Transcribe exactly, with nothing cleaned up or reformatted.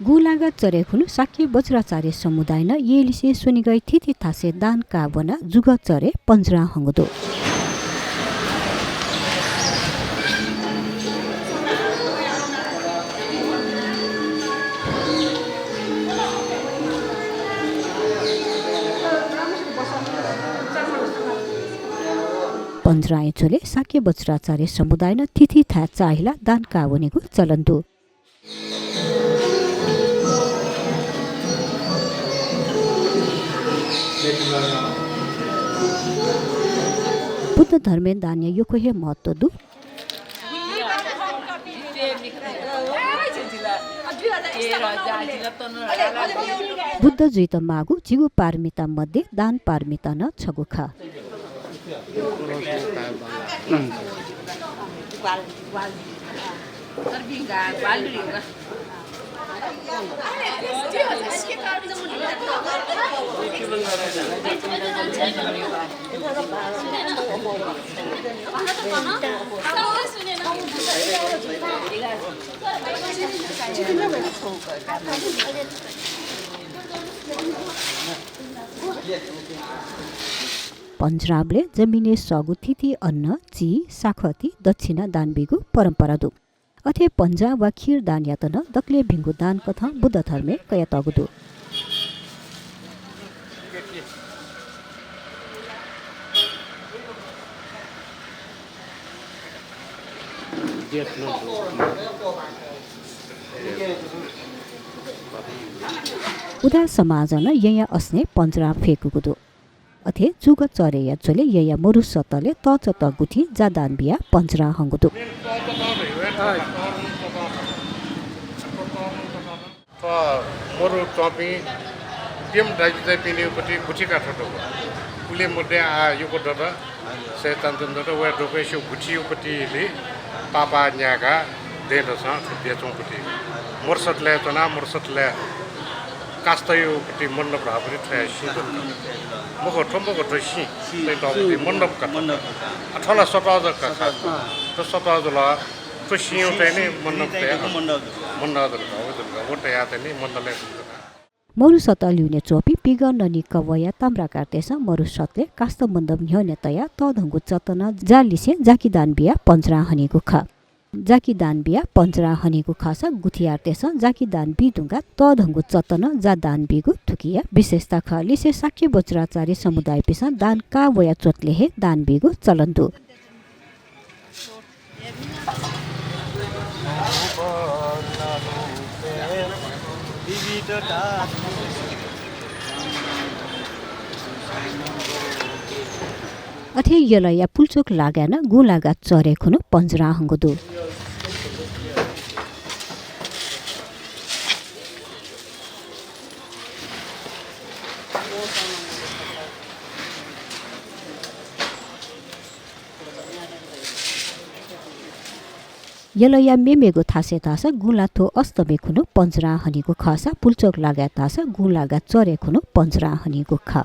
गुंलागा चरे खुन्हु शाक्य वज्राचार्य समुदायनं येँलिसें स्वनिगःया थीथी थासय् दान काः वनाः जुगः चरे पञ्जरां हंगु दु। पञ्जरांया झ्वलय् शाक्य वज्राचार्य समुदायनं थीथी थाय् चाःहिलाः दान काः वनेगु चलन दु। बुद्ध धर्मय् दानया यक्व हे महत्व दु। बुद्ध जुइत माःगु झिगू पारमिता मध्ये दान पारमिता नं छगू खः। पञ्जरांबलय् जमिनय् सःगु थीथी अन्न, चिं, साखती दक्षिणा दान बीगु परम्परा दु। अथे पञ्जरां वा खीर दानयात नं दकलय् भिंगु दान कथं बुद्ध धर्मय् कयातःगु दु। उदाय् समाजं नं येँया असनय् पञ्जरां फ्यकूगु दु। अथे जुगः चरेया झ्वलय् येँया मरु सतलय् तःचा तः गुथिं जा दान बियाः पञ्जरां हंगु दु। थ्व मरु च्वंपिं प्यम्ह दाजुकिजापिनिगु पति गुथि काः थ्व दक्व। उलि मध्ये आः यक्व दत, सय्तान जन दत, वया दक्वसिगु गुथिया पति इलि पापा न्यायेकाः दँय्दसं थ्व ब्याच्वंगु पति। मरु सतलय् च्वनाः मरु सतलय् कास्तया पति मण्डप धाःगु पति थ्वया सिं दत। मखु, थ्व मखु, थ्व सिं सिं, तयातःगु पति सिं। मण्डप का। मण्डप का। आ, थ्व ला सतः जक का। सतः, अँ। थ्व सतः जुल। थ्व सिंया तय् नि मण्डप सिंया तय् तय् का। मण्डप जुल। मण्डप जुल का, व जुल का, व तयाः तय् नि मण्डलय् जुल का। मरु सतः ल्यूने च्वंपिं पिगः ननी कवःया ताम्राकारतय्सं मरु सतलय् कास्त मण्डप न्ह्यःने तयाः तःधंगु चत्तनं जा लिसें जाकि दान बियाः पञ्जरां हनीगु खः। जाकि दान बियाः पञ्जरां हनीगु खःसा गुथियारतय्सं जाकि दान बी धुंकाः तःधंगु चत्तनं जा दान बीगु थुकिया विशेषता खः। लिसें शाक्य वज्राचार्य समुदायपिसं दान काः वया च्वंतले हे दान बीगु चलन दु। अथे यलया पुल्चोक लागाय् नं गुंलागा चरे खुन्हु पञ्जरां हंगु दु। यलया मेमेगु थासय् धाःसा गुंला थ्व अष्टमी खुन्हु पञ्जरां हनीगु खःसा पुल्चोक लागाय् धाःसा गुंलागा चरे खुन्हु पञ्जरां हनीगु खः।